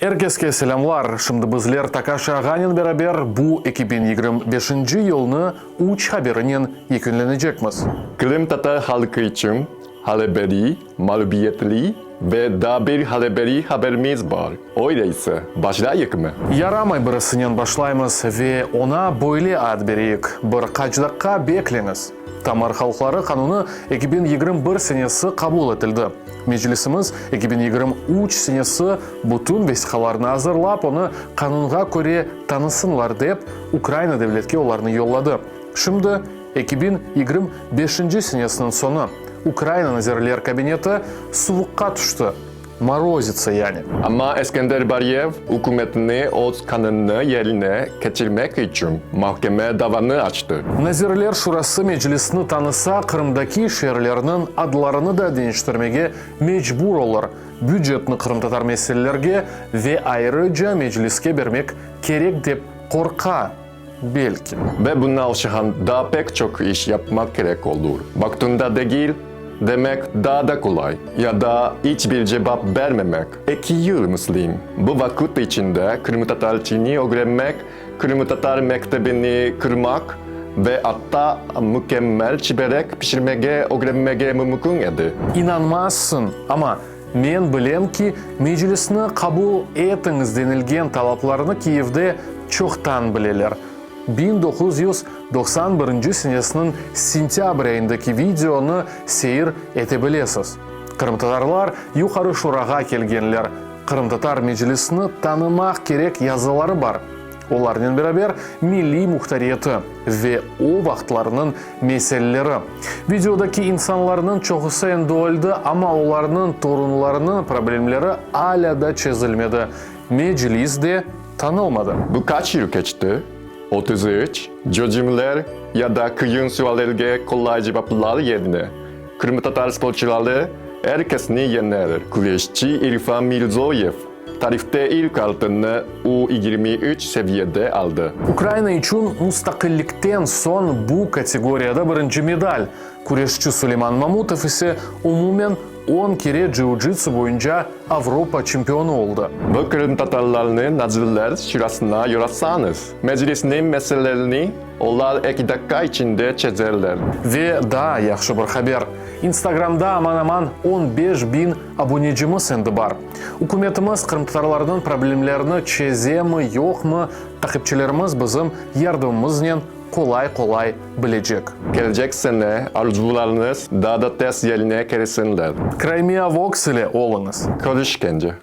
Er keske selâmlar! Şimdi bizler Takaşi ağanen beraber bu 2025-nci yılnı üç haberinen yekünlenecekmiz. Qırımtatar halqı içün ğalebeli, mağlubiyetli ve daa bir ğalebeli haberimiz bar. Öyleyse, başlayıqmı? Yaramay birisinen başlaymız ve oña böyle ad bereyik, Bir qaç daqqa bekleñiz. Tamır halqları qanunı 2021 senesi qabul etildi. Meclisimiz 2023 senesi bütün vesiqalarnı azırlap, onı qanunğa köre tanısınlar dep, Ukraina devletke olarnı yolladı. Şimdi 2025-nci senesiniñ soñu, Ukraina Nazirler Kabineti suvuqqa tüşti. Morozitsa yani. Amma Eskender Bariyev ükümetni öz qanunını yerine ketirmek içün mahkeme davanı açtı. Nazirler Şurası Meclisni tanısa, Qırımdaki şeerlerniñ adlarını da deñiştirmege mecbur olur, bücetni qırımtatar meselelerge ve ayrıca Mecliske bermek kerek dep qorqa, belki. Ve buña oşağan daa pek çoq iş yapmaq kerek olur. Vaqtında degil demek daa da qolay, ya da iç bir cevap bermemek. Eki yıl, Müslim. Bu vaqıt içinde qırımtatar tilini ögrenmek, qırımtatar mektebini qurmaq ve atta mükemmel çiberek pişirmege ögrenmege mümkün edi. İnanmazsıñ, amma men bilem ki, Meclisni qabul etiñiz denilgen talaplarnı Kiyevde çoqtan bileler. 1991 senesiniñ sentâbr ayındaki videonı seyir ete bilesiz. Qırımtatarlar Yuqarı Şurağa kelgenler, Qırımtatar Meclisini tanımaq kerek yazıları bar. Olarnen beraber milliy muhtariyeti ve o vaqıtlarnıñ meseleleri. Videodaki insanlarnıñ çoqusı endi öldi, amma olarnıñ torunlarınıñ problemleri alâ da çezilmedi, Meclis de tanılmadı. Bu qaç yıl keçti? 33, Cocimler ya da qıyın suallerge qolay cevaplar yerine, qırımtatar sportçıları er kesni yener. Küreşçi İrfan Mirzoyev tarihte ilk altınnı U 23 seviyede aldı. Ukraina içün mustaqillikten soñ bu kategoriyada birinci medal, küreşçi Suleyman Mamutov ise umumen on kere cıu-citsu boyunca Avropa çempionı oldı. Bu qırımtatarlarnı Nazirler Şurasına yorasañız, Meclisniñ meselelerini olar eki daqqa içinde çezerler. Ve daa yahşı bir haber, Instagramda aman-aman 15 biñ abunecimiz endi bar. Ükümetimiz qırımtatarlarnıñ problemlerini çezemi, yoqmı, taqipçilerimiz bizim yardımımıznen qolay-qolay bilecek. Kelecek sene arzularıñız daa da tez yerine kelsinler. Crimea Vox ile oluñız. Körüşkence.